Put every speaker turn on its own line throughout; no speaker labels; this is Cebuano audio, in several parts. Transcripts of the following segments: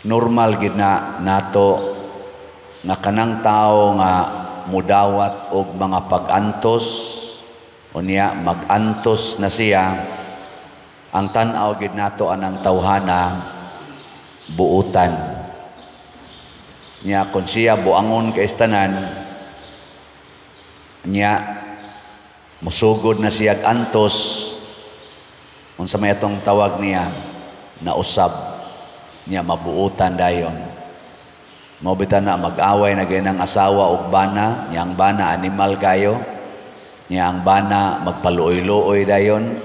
Normal gid na nato nga kanang tao nga mudawat og mga pag-antos, unya magantos na siya, ang tan-aw gid nato anang tawhana buutan. Nya kon siya buangon kay tanan, nya musugod na siya antos, unsa may atong tawag niya? Nausab niya, mabuutan dayon. Mao bitaw na mag-away na gayud ang asawa og bana niya, ang bana animal kayo niya, ang bana magpaluoy-luoy dayon,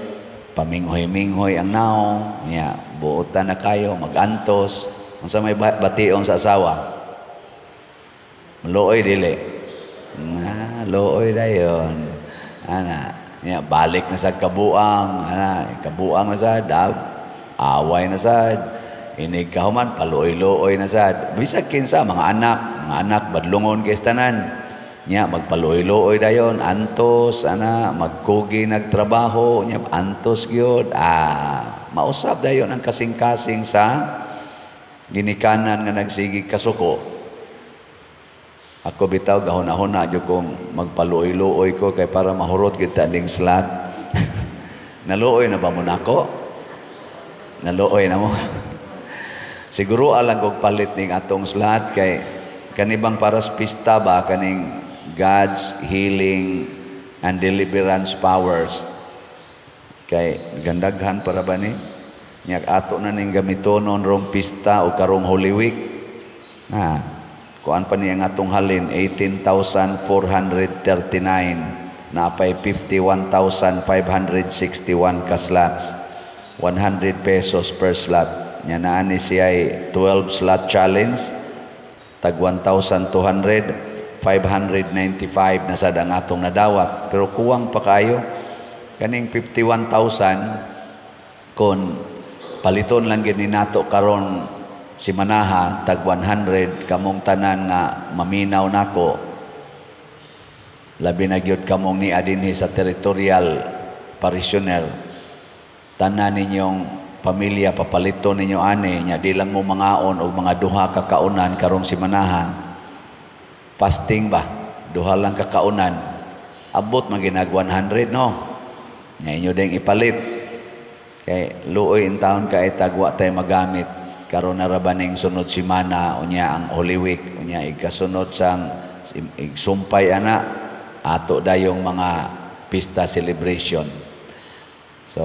paminghoy-minghoy ang naong niya, buutan na kayo, magantos. Unsa may bation sa asawa? Luoy, dili na luoy dayon ana niya, balik na sa kabuang ana, kabuang na sad, away na sad, inig kahuman paluoy-luoy na sad. Bisag kinsa, mga anak, mga anak badlungon kay tanan niya, magpaluoy-luoy dayon, antos ana, magkugi nagtrabaho niya, antos gyud. Ah, mausab dayon ang kasing-kasing sa ginikanan nga nagsigi kasuko. Ako bitaw gahuna-huna jud kong magpaluoy-luoy ko kay para mahurot kita ning slot. Naluoy na ba mo nako? Naluoy na mo? Siguro alang og palit ning atong slot kay kanibang para sa pista ba, kaning God's healing and deliverance powers. Kay gandaghan para ba ni? Nya ato na ning gamitonon rong pista o karong Holy Week. Ha. Kuan pa niya nga atong halin 18,439, napay 51,561 ka slots, 100 pesos per slot. Nya naa ni siya 12 slot challenge, tag 1,200, 595 na sad ang atong nadawat, pero kuwang pa kayo. Kaning 51,000, kon paliton lang gid ni nato karon si Manaha tag 100, kamong tanan nga maminaw nako, labi na gyud kamong nia dinhi sa territorial parishioner, tanan ninyong pamilya papaliton ninyo ani nya, di lang mo mangaon og mga duha ka kaunan karong si Manaha, fasting ba, duha lang ka kaunan, abot man ginag 100, no? Nya inyo ding ipalit kay luoy in taon kay tagwa tay magamit karon na ra baning sunod simana, unya ang Holy Week, unya ikasunod sang igsumpay ana ato dayong mga pista celebration. So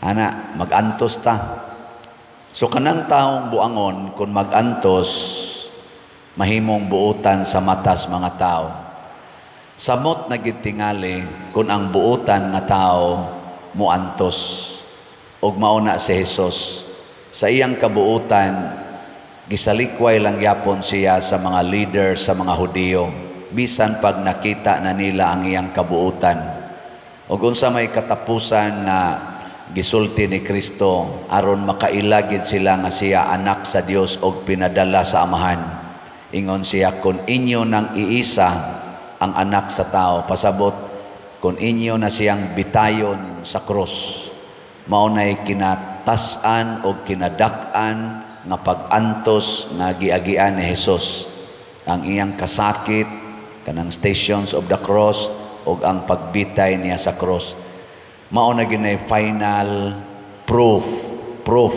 ana, magantos ta. So kanang taong buangon, kung magantos, mahimong buutan sa matas mga tao. Samot na gid tingali kung ang buutan nga tao muantos. Og mao na si Jesus. Sa iyang kabuutan, gisalikway lang yapon siya sa mga leader sa mga Hudiyo, bisan pag nakita na nila ang iyang kabuutan. Og unsa may katapusan na gisulti ni Kristo aron makaila gid sila nga siya anak sa Dios og pinadala sa Amahan? Ingon siya, "Kung inyo nang iisa ang anak sa tao," pasabot kung inyo na siyang bitayon sa krus, mao nay kinatas-an o kinadak-an nga pag-antos nga giagian ni Jesus, ang iyang kasakit, kanang Stations of the Cross, ug ang pagbitay niya sa cross. Mao na ginay final proof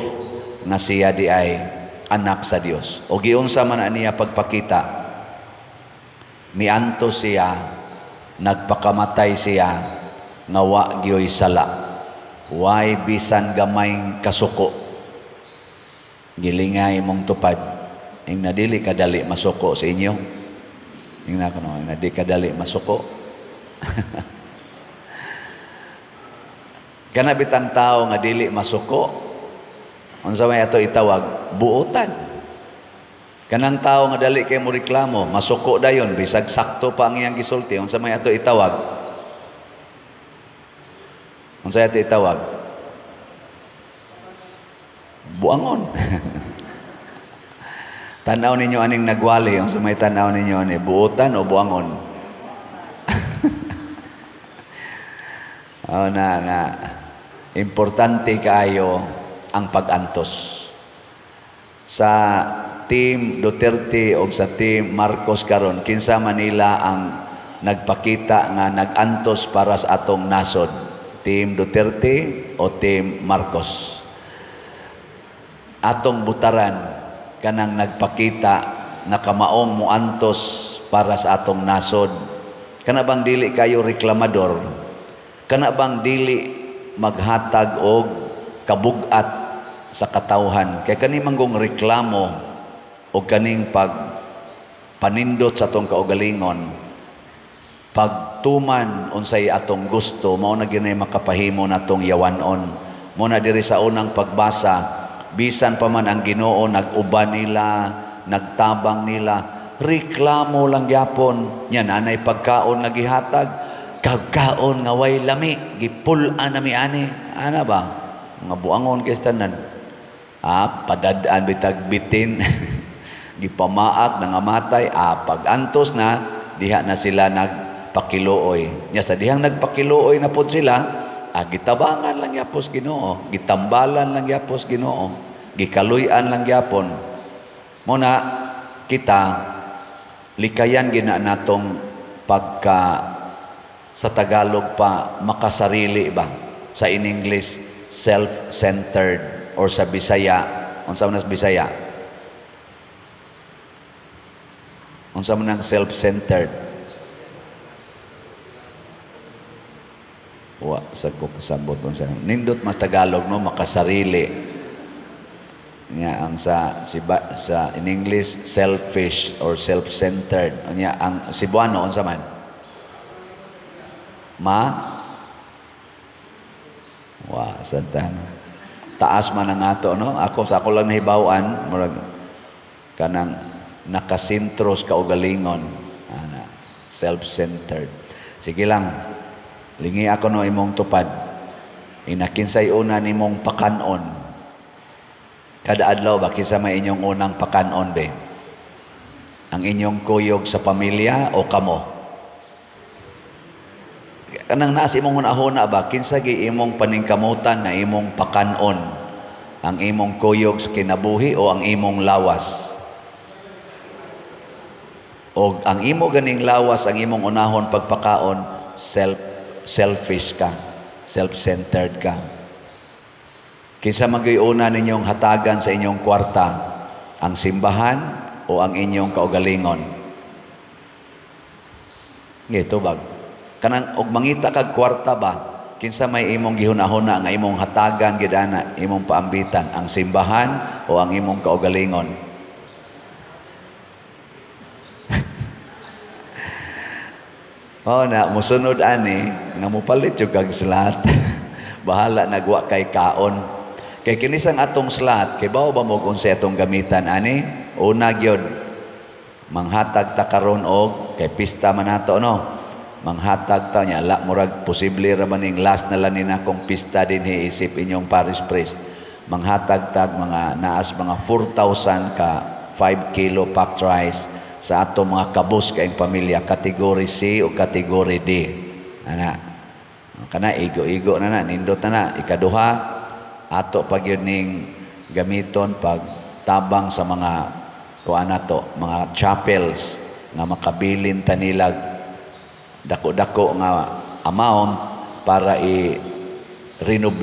nga siya di ay anak sa Dios. O giunsa man niya pagpakita? Miantos siya, nagpakamatay siya nga wa gyoy sala. Way bisan gamayng kasuko. Gilingay mong tupad. Ing nadili kadali masuko sa inyo. Ing na kuno, ing nadi kadali masuko. Kana bitang tao nga dili masuko, unsa may ato itawag? Buotan. Kanang tao nga dali kay mo reklamo, masuko dayon bisag sakto pa ang iyang gisulti, unsa may ato itawag? Unsa ato itawag? Buangon. Tanaw ninyo aning nagwali, unsa may tanaw ninyo ani, buotan o buangon? Oh, na nga importante kaayo ang pag-antos. Sa Team Duterte o sa Team Marcos karon, kinsa manila ang nagpakita nga nagantos para sa atong nasod? Team Duterte o Team Marcos? Atong butaran kanang nagpakita nga kamaong muantos para sa atong nasod. Kana bang dili kayo reklamador? Kana bang dili maghatag og kabugat sa katawhan? Kay kani manggong reklamo o kaning pag panindot sa atong kaugalingon, pagtuman unsay atong gusto, mao na gyud makapahimo natong yawanon. Mo na diri sa unang pagbasa, bisan pa man ang Ginoo nag-uban nila, nagtabang nila, reklamo lang gyapon. Nya nanay pagkaon nga gihatag, kagkaon nga way lami, gipul-an nami ani. Ana ba? Mga buangon kay tanan. Padad-an bitag bitin. Gipamaak, nangamatay, pag-antos na, diha na sila nagpakiluoy. Nya sa dihang nagpakiluoy na pod sila, gitabangan lang yapos Ginoo, gitambalan lang yapos Ginoo, gikaluy-an lang gyapon. Muna kita likayan gina natong pagka sa Tagalog pa makasarili ba, sa in English self-centered, or sa Bisaya, unsa man sa Bisaya? Unsa man ang self-centered? Wa sa ko kasabot unsa. Nindot mas Tagalog no, makasarili. Nya ang sa siba, sa in English selfish or self-centered. Nya ang Cebuano unsa man? Ma wa santan. Taas man ang ato no. Ako sa ako lang nahibaw-an murag kanang nakasentro sa kaugalingon, ana, self-centered. Sige lang, lingi ako no imong tupad. Inakinsay una nimong pakanon. Kada adlaw ba kinsa may inyong unang pakanon be? Ang inyong kuyog sa pamilya o kamo? Kanang naas imong hunahuna ba, kinsa gi imong paningkamutan nga imong pakanon? Ang imong kuyog sa kinabuhi o ang imong lawas? O ang imo ganing lawas, ang imong unahon pagpakaon, selfish ka, self-centered ka. Kinsa man gyud una ninyong hatagan sa inyong kwarta, ang simbahan o ang inyong kaugalingon? Ngito bag. Kanang og mangita kag kwarta ba, kinsa may imong gihunahuna nga imong hatagan gid ana, imong paambitan, ang simbahan o ang imong kaugalingon? Oh na musunod ani nga mopalit jud kag slot. Bahala nagwa kay kaon. Kay kini sang atong slot, kay bawo ba mo unsay atong gamitan ani? Una gyud manghatag ta karon og kay pista man nato no. Manghatag ta nya la murag posible ra man ning last na lang ni nakong pista dinhi isip inyong parish priest. Manghatag tag mga naas mga 4,000 ka 5 kilo packed rice sa ato mga kabus kaayong pamilya, kategory C o kategory D. Ana. Kana igo-igo na na, nindot na na. Ikaduha, ato pag yun ning gamiton pag tabang sa mga kuan nato, mga chapels nga makabilin tanilag dako-dako nga amount para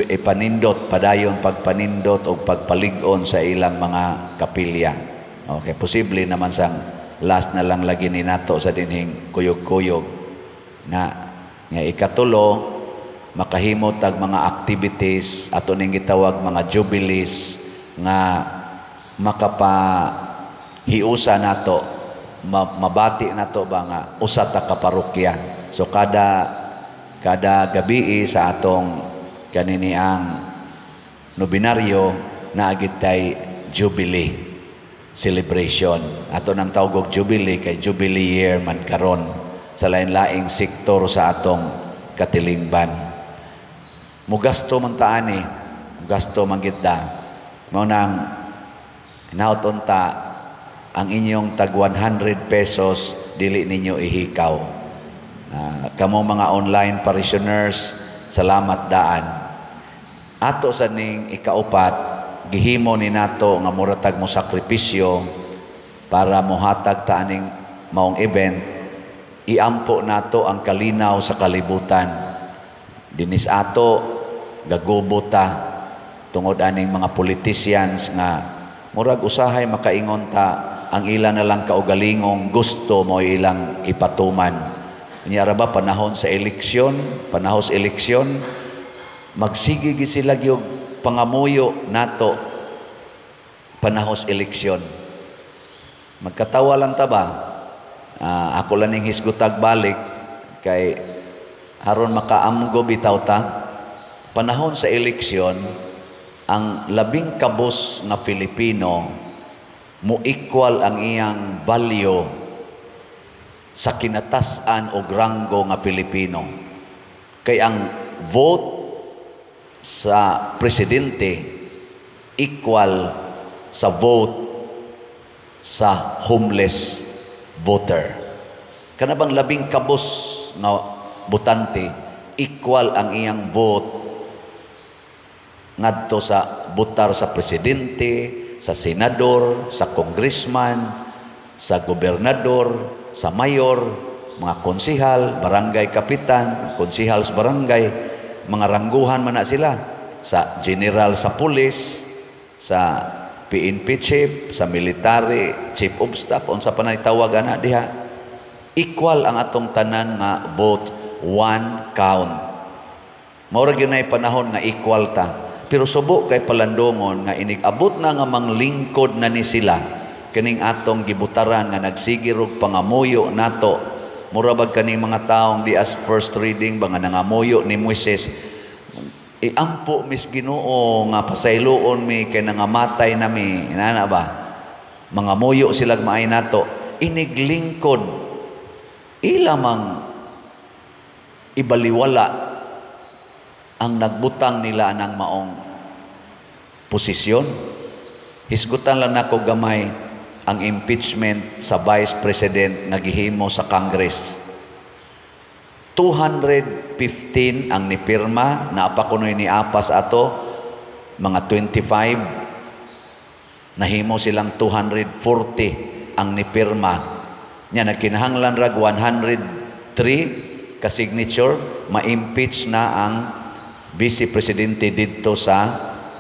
ipanindot padayon pagpanindot o pagpalig-on sa ilang mga kapilya. Okay, posible naman sang last na lang lagi ni nato sa dinhing kuyog-kuyog na nga ikatulo, makahimo tag mga activities ato ning gitawag mga jubilees nga makapahiusa nato, mabati nato ba nga usa ta ka parokya. So kada gabi sa atong kaniniang nobinaryo naagit tay jubilee celebration. Ato nang tawag og jubilee kay jubilee year man karon sa lain-laing sektor sa atong katilingban. Mugasto man ta ani, mugasto man gid ta. Mao nang hinaut unta ang inyong tag 100 pesos dili ninyo ihikaw. Kamo mga online parishioners, salamat daan. Ato sa ning ikaupat Gihimo ni nato nga muratag mo sakripisyo para mohatag ta aning maong event, iampo nato ang kalinaw sa kalibutan. Dinis ato gagubo ta tungod aning mga politicians nga murag usahay makaingon ta ang ila na lang kaugalingong gusto mo ilang ipatuman. Unya ra ba panahon sa eleksyon, panahon sa eleksyon, magsige gi sila gyud pangamuyo nato panahon sa eleksyon. Magkatawa lang ta ba? Ako lang ning hisgutag balik kay aron makaamgo bitaw ta. Panahon sa eleksyon, ang labing kabos nga Filipino mo equal ang iyang value sa kinatas-an og ranggo nga Pilipino. Kay ang vote sa presidente equal sa vote sa homeless voter. Kana bang labing kabos nga botante, equal ang iyang vote ngadto sa botar sa presidente, sa senador, sa congressman, sa gobernador, sa mayor, mga konsihal, barangay kapitan, konsihal sa barangay, mga rangguhan man na sila, sa general sa pulis, sa PNP chief, sa military chief of staff, unsa pa na tawag ana diha. Equal ang atong tanan nga vote, one count. Mao ra gyud nay panahon nga equal ta. Pero subo kay palandongon nga inig-abot na nga manglingkod na ni sila kining atong gibutaran nga nagsige rog pangamuyo nato. Mura bag kaning mga taong di as first reading ba nga nangamuyo ni Moises, iampo mis Ginoo nga pasayloon mi kay nangamatay na mi. Inana ba? Mga muyo silag maay nato. Iniglingkod ila mang ibaliwala ang nagbutang nila anang maong posisyon. Hisgutan lang nako gamay ang impeachment sa Vice President nga gihimo sa Congress. 215 ang nipirma, naapa kunoy ni apas ato, mga 25, nahimo silang 240 ang nipirma. Nya nagkinahanglan rag 103 ka signature, ma-impeach na ang Vice Presidente didto sa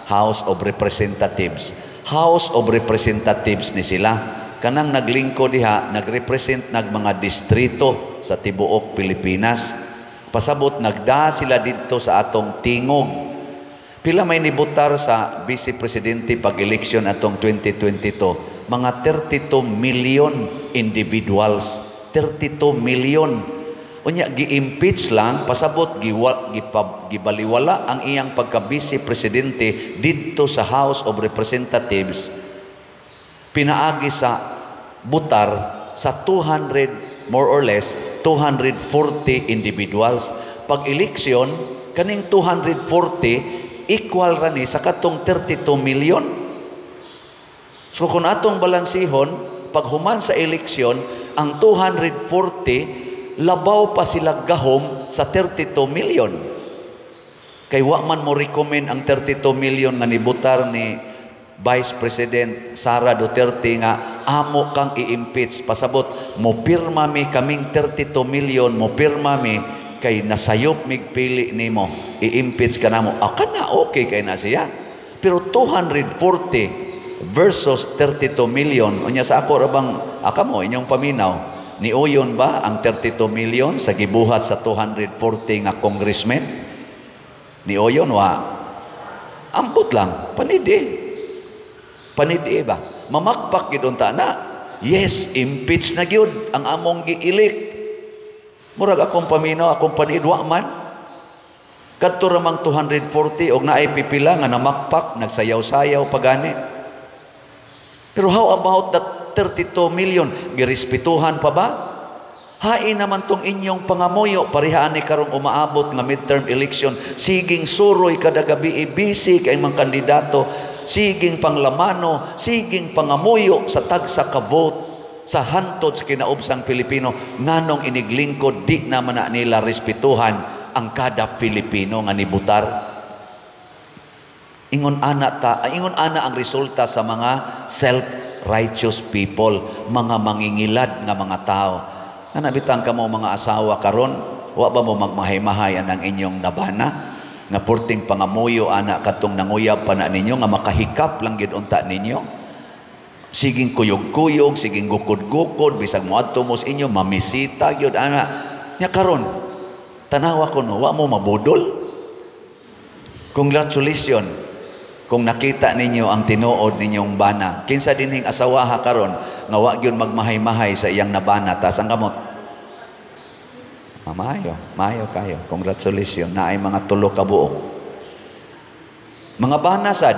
House of Representatives. House of Representatives ni sila. Kanang naglingko diha, nagrepresent nag mga distrito sa tibuok Pilipinas. Pasabot nagda sila didto sa atong tingog. Pila may nibutar sa Vice Presidente pag-eleksyon atong 2022? Mga 32 million individuals. 32 million. Unya gi-impeach lang, pasabot gibaliwala ang iyang pagka-vice presidente didto sa House of Representatives, pinaagi sa butar sa 200, more or less 240 individuals. Pag eleksyon kaning 240 equal ra ni sa katong 32 million. So kung atong balansihon, pag human sa eleksyon, ang 240 labaw pa sila gahom sa 32 million. Kay wa man mo recommend ang 32 million nga nibutar ni Vice President Sara Duterte nga amo kang i-impeach. Pasabot, mo pirma mi kaming 32 million, mo pirma mi kay nasayop mig pili nimo, i-impeach ka namo. Ah, kana okay kay na siya. Pero 240 versus 32 million, unya sa ako ra bang aka mo inyong paminaw, niuyon ba ang 32 million sa gibuhat sa 240 nga congressmen? Niuyon wa? Ambot lang, panidi. Panidi ba? Mamakpak gid unta na. Yes, impeach na gyud ang among gi-elect. Murag akong paminaw, akong paniid, wa man. Kadto ra mang 240 og naay pipila nga namakpak, nagsayaw-sayaw pagani. Pero how about that 32 million? Girespetuhan pa ba? Hain naman tong inyong pangamuyo, parihaan ni karong umaabot nga midterm election, siging suroy kada gabi, busy kay mga kandidato, siging panglamano, siging pangamuyo sa tagsa ka vote sa hantod sa kinaubsang Pilipino, nganong iniglingkod di naman na nila respetuhan ang kada Pilipino nga nibutar. Ingon ana ta, ingon ana ang resulta sa mga self-righteous people, mga mangingilad nga mga tao. Ana bitang kamo mga asawa karon, wa ba mo magmahay-mahay anang inyong nabana? Nga purting pangamuyo ana katong nanguyab pa na ninyo nga makahikap lang gid unta ninyo. Siging kuyog-kuyog, siging gukod-gukod, bisag moadto mo sa inyo, mamisita gyud ana. Nya karon, tanawa ko no, wa mo mabudol. Congratulations kung nakita ninyo ang tinuod ninyong bana. Kinsa dinhing asawaha karon nga wa gyud magmahay-mahay sa iyang nabana, taas ang kamot. Ah, maayo, maayo kayo. Congratulations, naay mga tulo ka buok. Mga bana sad,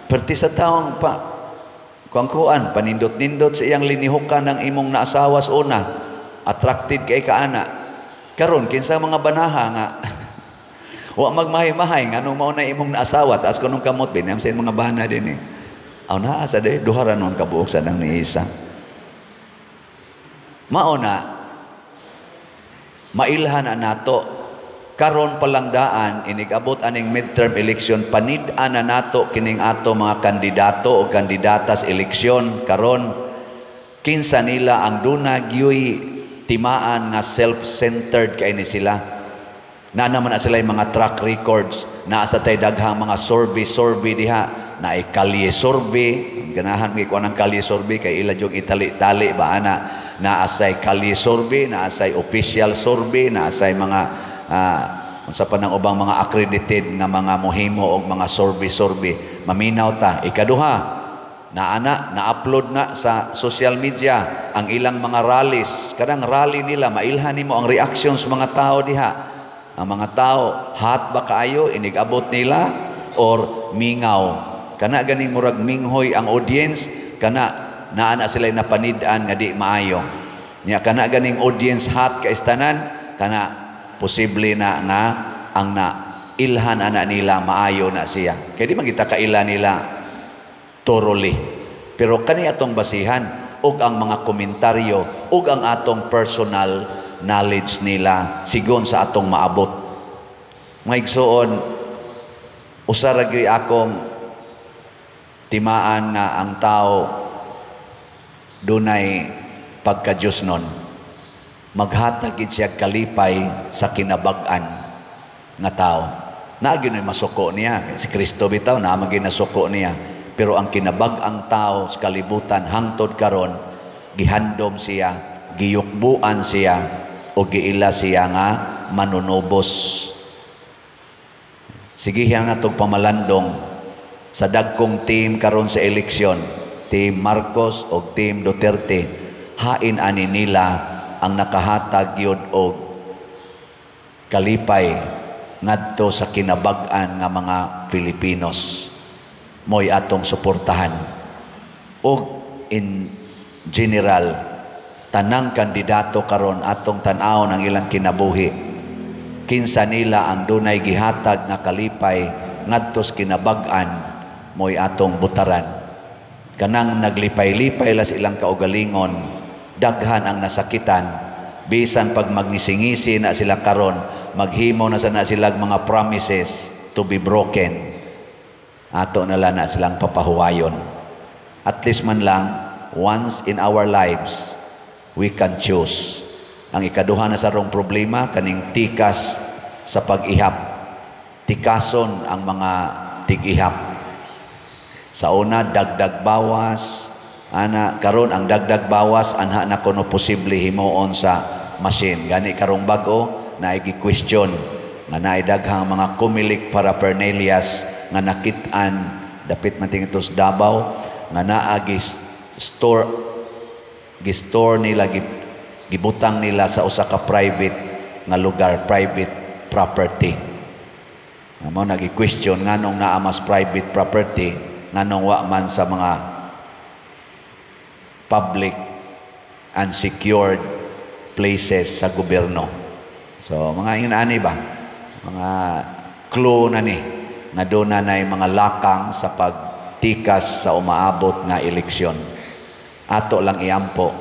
perti sa taong pa kuan-kuan, panindot-nindot sa iyang linihukan ng imong naasawa sa una. Attracted kay kaana. Karon kinsa mga banaha nga wa magmahay-mahay nganong mao na imong naasawa, taas kunong kamot binam sa mga bana din eh. Aw, naa sa day duha ra nun kabuok sa nang niisa. Mao na mailhan na nato karon palang daan, inig-abot aning midterm election, panid-an na nato kining ato mga kandidato o kandidata sa eleksyon karon, kinsa nila ang duna gyuy timaan nga self-centered kay ni sila. Na naman na sila yung mga track records, naa sa tay daghang mga survey survey diha, na kalye survey. Ganahan mi ko ang kalye survey kay ila jud itali-tali ba ana. Naa say kalye survey, naa say official survey, naa say mga unsa pa nang ubang mga accredited nga mga mohimo og mga survey survey. Maminaw ta. Ikaduha, naana na-upload na sa social media ang ilang mga rallies. Kanang rally nila, mailhan nimo ang reaction sa mga tao diha. Ang mga tao, hot ba kaayo inig-abot nila or mingaw? Kana ganing murag minghoy ang audience, kana naa na sila napanid-an nga di maayo. Nya kana ganing audience hot kay tanan, kana posible na nga ang na ilhan ana nila maayo na siya. Kay di man kita kaila nila thoroughly. Pero kani atong basihan ug ang mga komentaryo ug ang atong personal knowledge nila sigon sa atong maabot. Mga igsoon, usa ra gyud akong timaan nga ang tao dunay pagka-Diyos nun. Maghatag gid siya kalipay sa kinabag-an nga tao. Naa gyud masuko niya. Si Kristo bitaw, naa man gyud nasuko niya. Pero ang kinabag-ang tao sa kalibutan hangtod karon, gihandom siya, giyukbuan siya, o giila siya nga manunubos. Sigihan na itong pamalandong sa dagkong team karon sa eleksyon, Team Marcos o Team Duterte, hain ani nila ang nakahatag yun og kalipay ngadto sa kinabag-an nga mga Filipinos, mo'y atong suportahan. Og in general, tanang kandidato karon atong tan-awon ang ilang kinabuhi, kinsa nila ang dunay gihatag nga kalipay ngadto sa kinabag-an, mo'y atong butaran. Kanang naglipay-lipay las ilang kaugalingon, daghan ang nasakitan, bisan pag magnisingisi na sila karon, maghimo na sana sila mga promises to be broken, ato na lang na silang papahuwayon. At least man lang once in our lives we can choose. Ang ikaduha na sarong problema, kaning tikas sa pag-ihap. Tikason ang mga tig-ihap. Sa una, dagdag bawas. Ana, karon ang dagdag bawas, anha na kuno posible himuon sa machine. Gani karong bag-o, naay question nga naay daghang mga Comelec paraphernalias nga nakit-an dapit man tingito sa Davao nga naa store, gi-store nila, gibutang nila sa usa ka private nga lugar, private property. Mao nagi-question nganong naa mas private property, nganong wa man sa mga public and secured places sa gobyerno. So mga inani ba, mga clue na ni nga doon na nay mga lakang sa pagtikas sa umaabot nga eleksyon. Ato lang iampo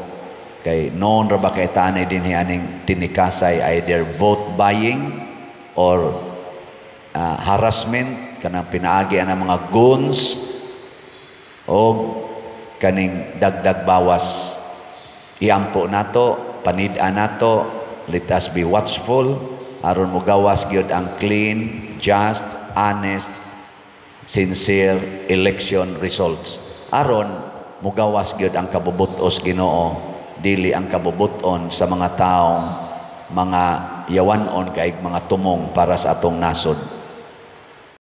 kay noon ra ba kay tanay dinhi aning tinikasay, either vote buying or harassment. Kanang pinaagi ang mga goons o kaning dagdag bawas. Iampo nato, panid-an nato. Let us be watchful aron mugawas gyud ang clean, just, honest, sincere election results, aron mugawas gyud ang kabubut-os Ginoo, dili ang kabubuton sa mga taong mga yawanon kaig mga tumong para sa atong nasod.